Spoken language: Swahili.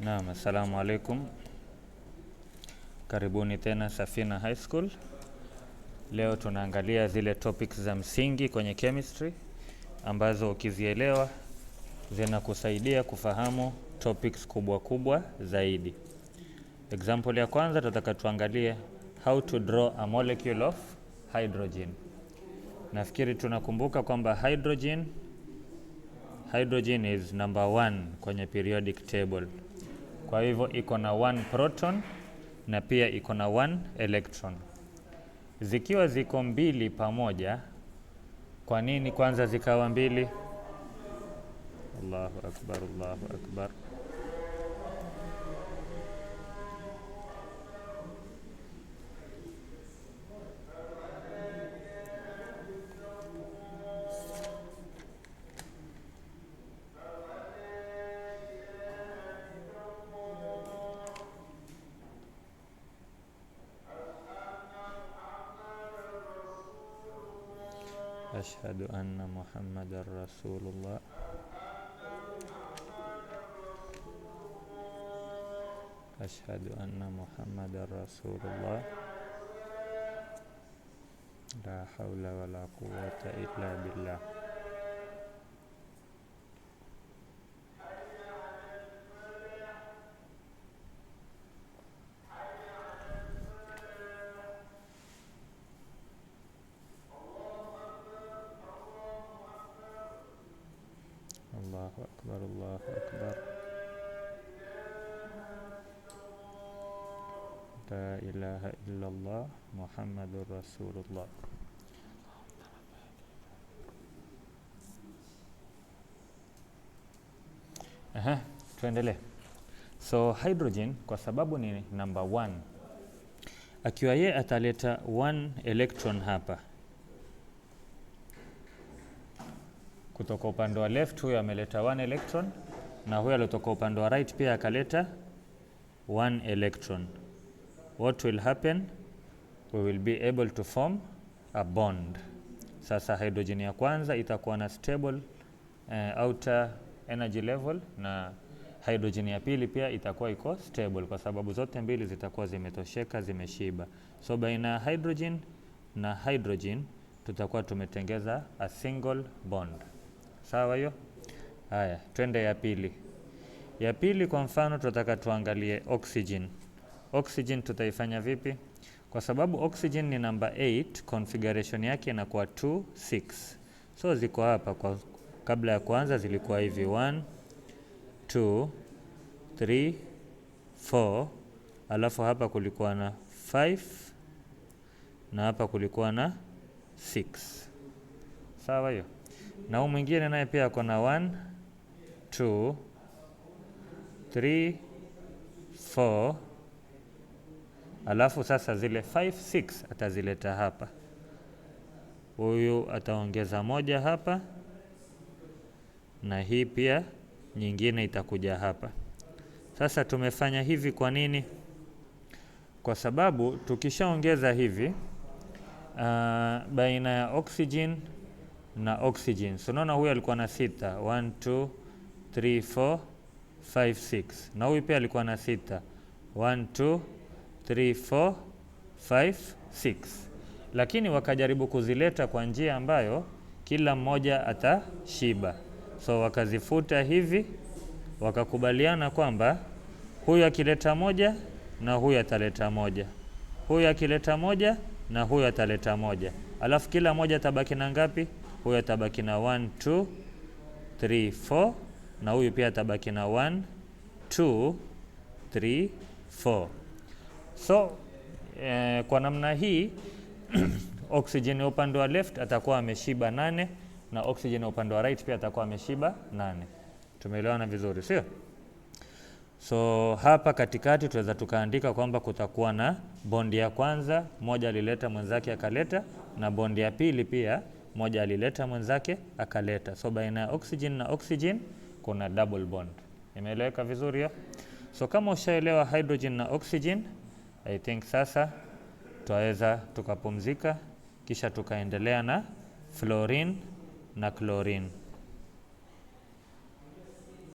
Naam, assalamu alaikum. Karibuni tena Safina High School. Leo tunaangalia zile topics za msingi kwenye chemistry ambazo ukizielewa zinakusaidia kufahamu topics kubwa kubwa zaidi. Example ya kwanza tunataka tuangalie how to draw a molecule of hydrogen. Nafikiri tunakumbuka kwamba hydrogen is number one kwenye periodic table. Kwa hivyo iko na one proton na pia iko na one electron. Zikiwa ziko mbili pamoja, kwa nini kwanza zikawa mbili? Allahu akbar, Allahu akbar. Ashhadu anna Muhammadan Rasulullah. Ashhadu anna Muhammadan Rasulullah. La hawla wa la quwwata illa billah. Allahu akbar, Allahu akbar. La ilaha illa Allah Muhammadur Rasulullah. Aha, tuendelee. So hydrogen kwa sababu ni number one, akiwa ye ataleta one electron hapa kutoka upande wa left, huyo ameleta one electron, na huyo aliotoka upande wa right pia akaleta one electron. What will happen? We will be able to form a bond. Sasa hydrogen ya kwanza itakuwa na stable outer energy level, na hydrogen ya pili pia itakuwa iko stable kwa sababu zote mbili zitakuwa zimetosheka, zimeshiba. So baina ya hydrogen na hydrogen tutakuwa tumetengeza a single bond. Sawa hiyo? Haya, twende ya pili. Ya pili kwa mfano tunataka tuangalie oxygen. Oxygen tutaifanya vipi? Kwa sababu oxygen ni number 8, configuration yake inakuwa 2 6. So ziko hapa kwa kabla ya kuanza zilikuwa hivi 1 2 3 4, alafu hapa kulikuwa na 5 na hapa kulikuwa na 6. Sawa hiyo? Na huu mwingine naye pia ako na 1 2 3 4, alafu sasa zile 5 6 atazileta hapa. Huyu ataongeza moja hapa na hii pia nyingine itakuja hapa. Sasa tumefanya hivi kwa nini? Kwa sababu tukishaongeza hivi baina ya oxygen na oxygen. So unaona huyu alikuwa na sita, 1 2 3 4 5 6, na huyu pia alikuwa na sita, 1 2 3 4 5 6, lakini wakajaribu kuzileta kwa njia ambayo kila mmoja atashiba. So wakazifuta hivi, wakakubaliana kwamba huyu akileta moja na huyu ataleta moja, huyu akileta moja na huyu ataleta moja, alafu kila moja atabaki na ngapi? Huyu atabaki na 1 2 3 4 na huyu pia atabaki na 1 2 3 4. So kwa namna hii oxygen ya upande wa left atakuwa ameshiba 8 na oxygen ya upande wa right pia atakuwa ameshiba 8. Tumeelewana vizuri, sio? So hapa katikati tunaweza tukaandika kwamba kutakuwa na bondi ya kwanza, moja alileta mwenzake akaleta, na bondi ya pili pia moja alileta mwenzake akaleta. So baina ya oxygen na oxygen kuna double bond. Imeeleweka vizuri hiyo? So kama ushaelewa hydrogen na oxygen, I think sasa twaweza tukapumzika kisha tukaendelea na fluorine na chlorine.